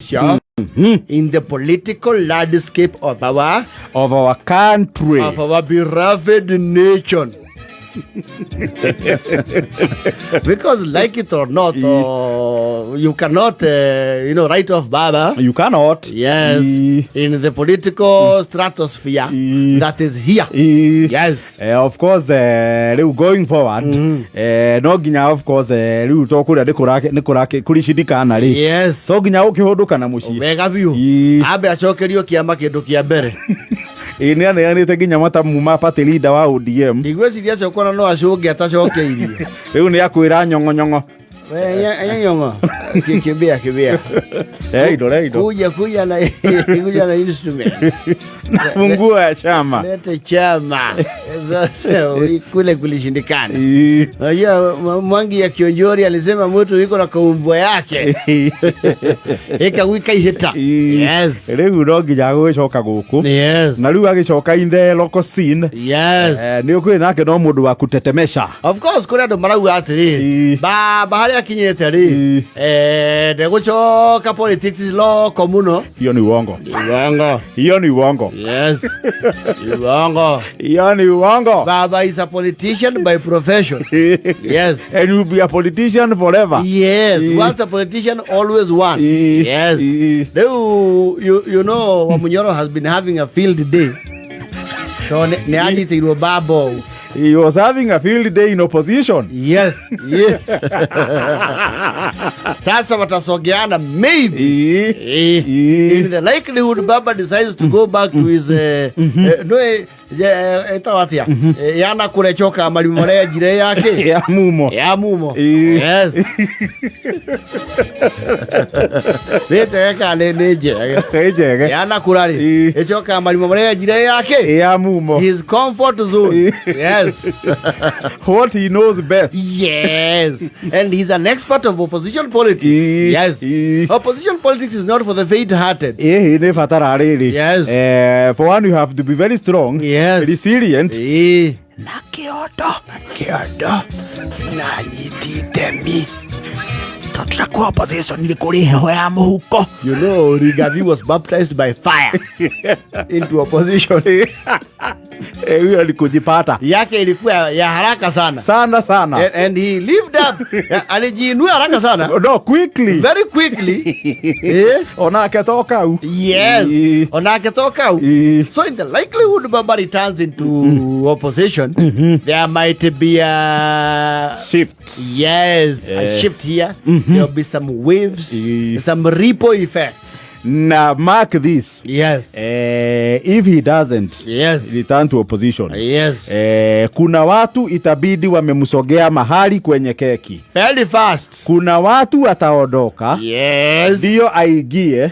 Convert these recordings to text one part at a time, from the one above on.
Sure. In the political landscape of our of our country of our beloved nation. Because like it or not, you cannot, write off Baba. You cannot. Yes, in the political stratosphere that is here. Yes. Of course, rĩu going forward, no nginya, of course, rĩu to kũrĩa nĩ kũricindikana rĩ, to nginya ũkĩhũndũka na mũciĩ. Wega biũ. Ambe acokerio kĩama kĩndũ kĩa mbere. Ĩ nĩ aneanĩte nginya matamu ma party leader wa ODM. Ndigwĩciria cokona no acũnge atacokeirie. Rĩu nĩ akwĩra nyong'onyong'o. Nyong'o kimbia kimbia. Indo re indo. Kuja kuja na kuja na instruments. Funguo ya chama. Lete chama. Sasa kule kulishindikana. Unajua Mwangi ya Kionjori alisema mtu yuko na kaumbwa yake ĩkagwika ihĩta. Yes. Rĩu no nginya gũgĩcoka gũkũ na rĩu agĩcoka in the local scene, nĩ ũkwĩ nake no mũndũ wa kutetemesha. Of course, kũrĩ andũ marauga atĩrĩrĩ, baba harĩa akinyĩte rĩ, ndegũcoka politics loko mũno. Hiyo ni uongo. Uongo. Hiyo ni uongo. Yes, uongo. Hiyo ni uongo. Baba is a politician by profession, yes. And you'll be a politician forever. Yes, once a politician, always one. Yes. Rĩu you know Wamunyoro has been having a field day tondũ nĩ anyitĩirwo baba ũũ. He was having a field day in opposition. Yes. Sasa watasogeana maybe. In the likelihood Baba decides to go back to his no, ĩtagwo atĩa? Yana kũrecoka marima marĩa njire yake ya mumo. Ya mumo. Yes, nĩ njege kana nĩ njege? Nĩ njege. Yana kũra rĩ, ĩcokaga marima marĩa njire yake. Ya mumo. His comfort zone, yes. What he knows best. Yes, and he's an expert of opposition politics. Yes. Opposition politics is not for the faint-hearted. Ĩhĩ nĩ batara rĩrĩ. For one, you have to be very strong, resilient. Na kĩondo na kĩondo na nyiti itemi tondũ nakuo opposition nĩ kũrĩ heho ya mũhuko. You know, Rigathi was baptized by fire into opposition. Huyo ni kujipata. Yake ilikuwa ya haraka sana. Sana sana. And he lived up. Alijiinua haraka sana. No, quickly. Very quickly. Eh? Onake toka u. Yes. Onake toka u. So in the likelihood Baba returns into opposition, there might be a shift. Yes, a shift here. There'll be some waves, some ripple effect. Na mark this. If he doesn't return to opposition, kuna watu itabidi wamemsogea mahali kwenye keki. Very fast. Kuna watu wataondoka ndio aingie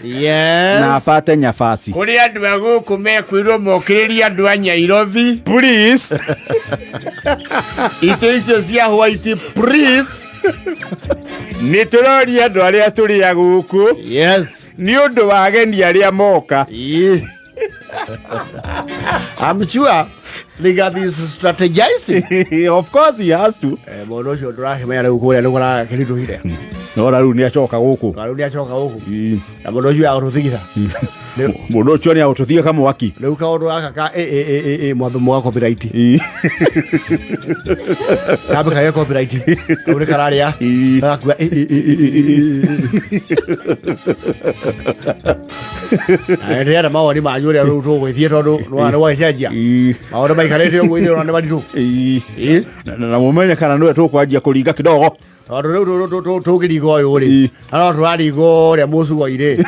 na apate nyafasi. Kũrĩ andũ a gũkũ mekwĩrwo mokĩrĩrie andũ a Nyairobi. Please. Itĩ icio cia white, please. Nĩ tũroria andũ arĩa tũrĩ a gũkũ nĩ ũndũ wa ageni arĩa moka. Yeah. I'm sure Rigathi is strategizing. Of course he has to. Mũndũ ũcio ndũrakĩmenya rĩu kũrĩa nĩ kũrakĩritũhire. Nora rĩu nĩ acoka gũkũ. Na rĩu nĩ acoka gũkũ. Na mũndũ ũcio agũtũthigitha. Mũndũ ũcio nĩ agũtũthiga kamwaki. Rĩu kaũndũ gaka ka ĩ ĩ ĩ ĩ ĩ mwambe mwaga copyright. Kambe kagĩa copyright. Kau nĩ kararĩa. Gagakuga ĩ ĩ ĩ ĩ ĩ ĩ ĩ. Na ndĩrenda mawoni manyu ũrĩa rĩu tũgũgĩthiĩ tondũ nĩwona nĩ gwagĩcenjia. Maũndũ maikarĩte ũguo ithuĩ ona nĩ maritũ. Na mũmenye kana nĩwe tũkwanjia kũringa kidogo. Tondũ rĩu tũngĩringa ũyũ rĩ, no tũraringa ũrĩa mũcugo-inĩ.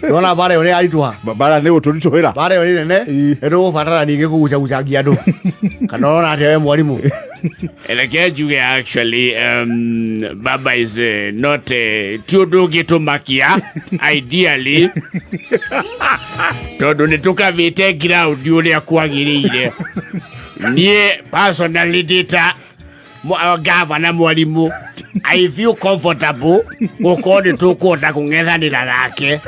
Nĩwona mbara ĩyo nĩ yaritũha. Mbara nĩ gũtũritũhĩra. Mbara ĩyo nĩ nene, nĩ tũgũbatara ningĩ kũgucagucangia andũ. Kana ũrona atĩa we mwarimũ? Reke njuge, actually, Baba is not ti ũndũ ũngĩtũmakia ideally tondũ nĩ tũkavĩte ground ũrĩa kwagĩrĩire. Niĩ personally ndĩta gavana mwarimũ, I feel comfortable gũkorwo nĩ tũkũhota kũng'ethanĩra nake.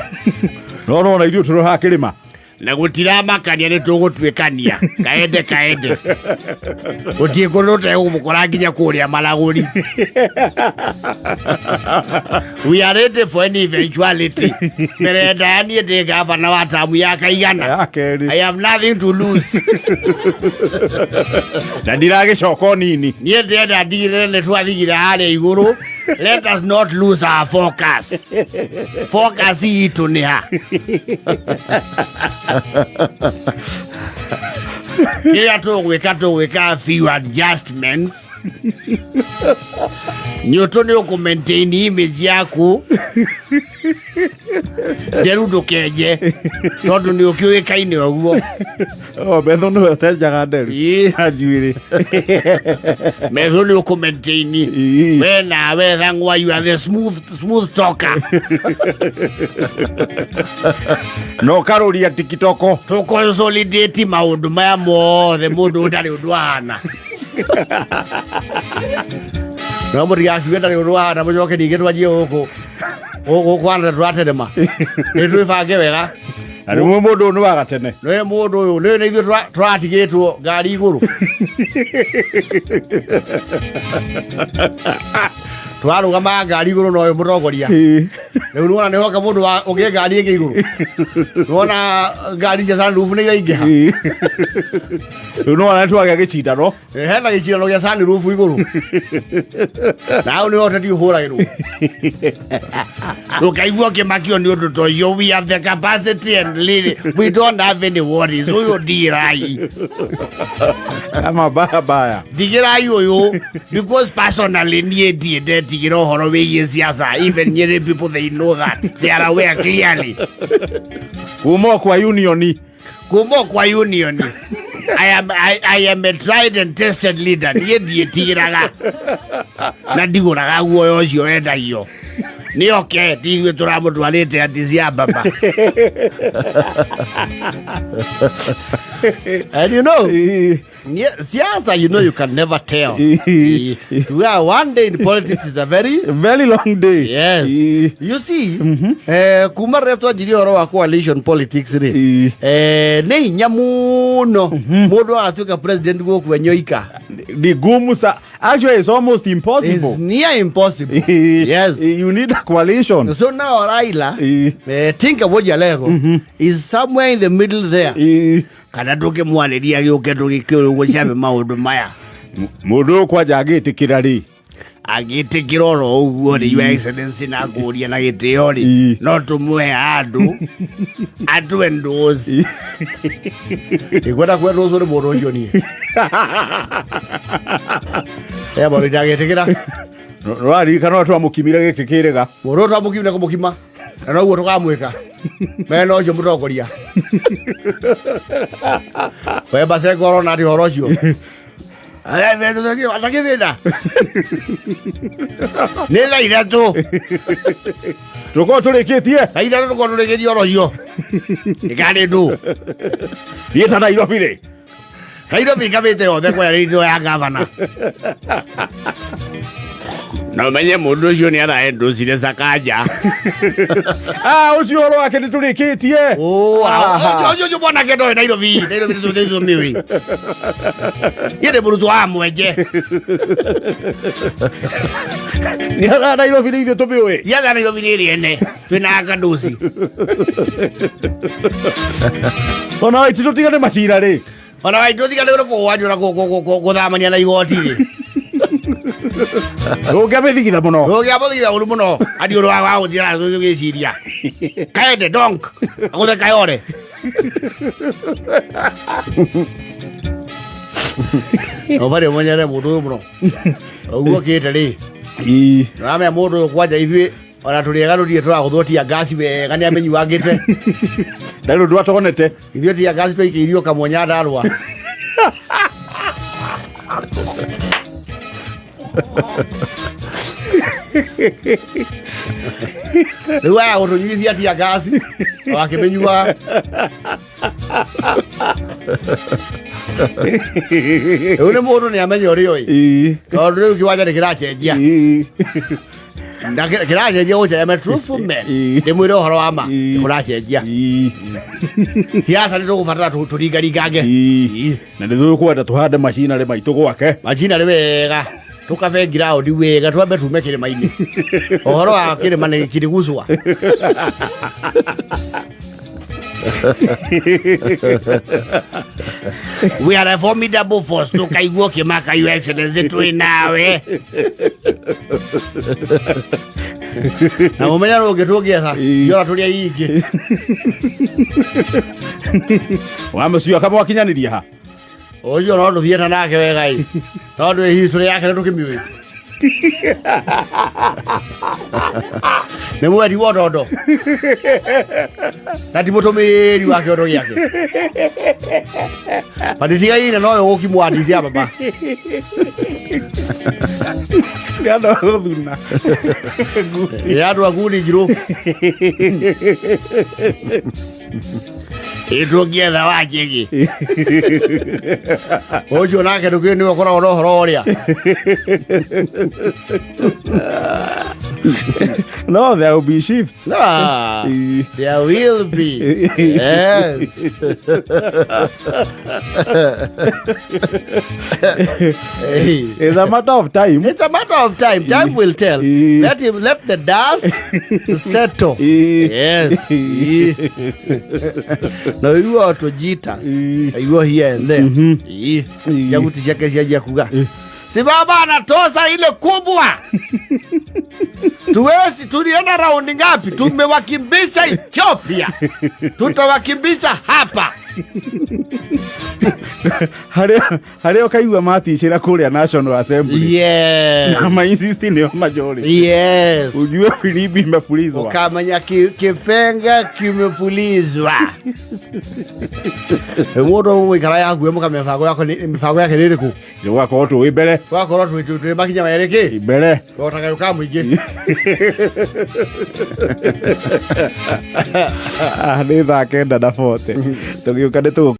No nona ithuĩ tũrĩ haha kĩrĩma. Na gũtiramakania nĩ tũgũtuĩkania kaende kaende, gũtirĩ kũndũ tũtegũmũkora nginya kũrĩa Maragũri. We are ready for any eventuality. Mbere ndaya niĩ ndĩ gavana wa tamu ya kaigana. Ya kerĩ. I have nothing to lose. Na ndiragĩcoka o nini. Niĩ ndĩrenda ndigĩrĩre nĩ twathigira harĩa igũrũ. Let us not lose our focus. Focus itũ nĩ ha? Kĩrĩa tũgwĩka, tũgwĩka few adjustments. Nyũtũ nĩ ũkũ maintain image yaku. Nderu ndũkenje tondũ nĩ ũkĩũĩkaine ũguo. O metho nĩwe ũtenjaga nderu. Ĩĩ. Na njuĩrĩ. Metho nĩ ũkũ maintain. Ĩĩ. We nawe thang'wa, you are the smooth talker. Na ũkarũria tikitoko. Tũconsolidate maũndũ maya mothe, mũndũ ũtarĩ ũndũ ahana no mũtigakiuge ndarĩ ũndũ ahana, mũcoke ningĩ twanjie gũkũ gũkũ hana tũraterema. Nĩ twĩbange wega. Na rĩmwe mũndũ ũyũ nĩ wa gatene. Nĩ mũndũ ũyũ nĩ ithuĩ tũratigĩtwo ngari igũrũ, twarũgamaga ngari igũrũ na ũyũ mũtongoria. Rĩu nĩwona nĩ hoka mũndũ ũngĩ ngari ĩngĩ igũrũ, nĩwona ngari cia sunroof nĩ iraingĩha. Rĩu nĩwona nĩ twagĩa gĩcindano. Hena gĩcindano gĩa sunroof igũrũ, na hau nĩho ũteti ũhũragĩrwo, ndũkaigua ũkĩmakio nĩ ũndũ ta ũcio. We have the capacity and really we don't have any worries. Ũyũ ndigĩrai. Ama baya baya. Ndigĩrai ũyũ, because personally niĩ ndiĩ ndetigĩra ũhoro wĩgiĩ siasa. Even Nyeri people, they know that, they are aware clearly. Kuma o kwa union. Kuma kwa union, I am a tried and tested leader. Niĩ ndiĩtigĩraga na ndigũraga guoya ũcio wendagio nĩ oke ti ithuĩ tũramũtwarĩte Addis Ababa. And you know, yeah, siasa, you know, you can never tell. Yeah, one day in politics is a very very long day. Yes. You see, kuma rĩrĩa twanjirie ũhoro wa coalition politics rĩ, nĩ hinya mũno mũndũ agatuĩka president gũkũ enyoika. Ni gumu sa, actually it's almost impossible. It's near impossible. Yes. You need a coalition. So now Raila, Tinga Wojalego is somewhere in the middle there. Kana ndũngĩmwarĩria gĩũke ndũgĩkĩũrũguo ciambe maũndũ maya. Mũndũ ũyũ kwanja angĩtĩkĩra rĩ? Angĩtĩkĩra oro ũguo rĩ, Your Excellency, na ngũria na gĩtĩo rĩ, no tũmũhe handũ atũ endorse. Ndikwenda kwendorse nĩ mũndũ ũcio niĩ. Eh, mũndũ ndagĩtĩkĩra. Nĩwaririkana ũrĩa twamũkimire gĩkĩ kĩrĩga? Mũndũ ũyũ twamũkimire kũmũkima na noguo tũkamwĩka mena ũcio mũtongoria we Basengo ũrona atĩ ũhoro ũcio atagĩthĩna nĩ thaa 3. Tũkorwo tũrĩkĩtie. Thaa 3 tũkorwo tũrĩkĩtie ũhoro ũcio ĩkarĩ ndũ. Niĩ ta Nairobi rĩ, Nairobi ngabĩte yothe kwereirwo ya gavana, na ũmenye mũndũ ũcio nĩ araendũcire Sakaja. Ah, ũcio ũhoro wake nĩ tũrĩkĩtie. Aha. Ũcio ũcio mwanake ndoĩ Nairobi. Nairobi nĩ tũmĩũĩ. Niĩ ndĩ mũrutwo wa mwenje. Thiaga Nairobi nĩ ithuĩ tũmĩũĩ. Thiaga Nairobi nĩ ĩrĩ ene twĩna akanduci. Ona waiti tũtigane macira rĩ. Ona waitũ tiga nĩ kũgwanjũra gũthamania na igoti rĩ. Ũngĩamĩthigitha mũno. Ũngĩamũthigitha ũru mũno andi ũndũ wa gũthira gĩciria kaende donk agũthe kayore. Ũbari ũmenyere mũndũ ũyũ mũno ũguo kĩte rĩ. Nĩwamenya mũndũ ũyũ kwanja ithuĩ ona tũrĩ ega tũtirĩ tũragũthwo tia ngasi wega nĩ amenyuangĩte. Ndarĩ ũndũ atonete. Ithuĩ tia ngasi twaikĩirio kamwe Nyandarũa. Rĩu aya gũtũnyuithia tia ngasi wakĩmĩnyuaga. Rĩu nĩ mũndũ nĩ amenya ũrĩa ũĩ, tondũ rĩu kĩwanja nĩ kĩracenjia. Na kĩracenjia gũcenjia me truthful man. Ĩĩ. Ndĩmwĩre ũhoro wa ma. Ĩĩ. Kũracenjia. Ii. Siasa nĩ tũgũbatara tũringaringange. Ii. Na nĩ tũkwenda tũhande macinarĩ maitũ gwake. Macinarĩ wega. Tũkabe ground wega twambe tume kĩrĩma-inĩ. Ũhoro wa kĩrĩma nĩ kiriguzwa. We are a formidable force. Tũkaigua ũkĩmaka Your Excellency twĩ nawe. Na mũmenya rũngĩ tũngĩetha. Ĩĩ. Yora tũrĩ aingĩ. Wa mũcio kamwakinyanĩria ha. Ũcio no ndũthiĩte nake wega ĩ. Tondũ history yake nĩ tũkĩmĩũĩ. Nĩ mwendi wa ndondo. Na ti mũtũmĩri wa kĩondo gĩake. Banditigaine noyo gũkimwa ndici ya baba. Nĩ andũ a gũthuna. Nĩ andũ a ngundi njirũ. Ĩ tũngĩetha wa njĩgĩ. Ũcio nake ndũkĩũĩ nĩwe ũkoragwo na ũhoro ũrĩa. No, there will be shift. Ah, Ĩĩ. there will be. Yes. Hey. It's a matter of time. It's a matter of time. Time will tell. Eh. Let him let the dust settle. Eh. Yes. Na you are to jita. You are here and there. Eh. Jaguti ciake cianjia kuga. Si baba anatosa ile kubwa. Tuwezi, tulienda raundi ngapi? Tumewakimbisha Ethiopia. Tutawakimbisha hapa. Harĩa ũkaigua maticĩra kũrĩa National Assembly. Yes. Na ma-insist nĩo majority. Yes. Ujue filimbi imepulizwa. Ukamenya kipenga kimepulizwa. Mũndũ mũikara yakuĩ mũka mĩbango yako mĩbango yake nĩ ĩrĩkũ? Gũgakorwo tũĩ mbere. Twakorwo twĩ makinya merĩ kĩ? Mbere. Twota kayũ ka mũingĩ. Ah, nĩ thaa 9:40. Tũgĩũka nĩ tũgũ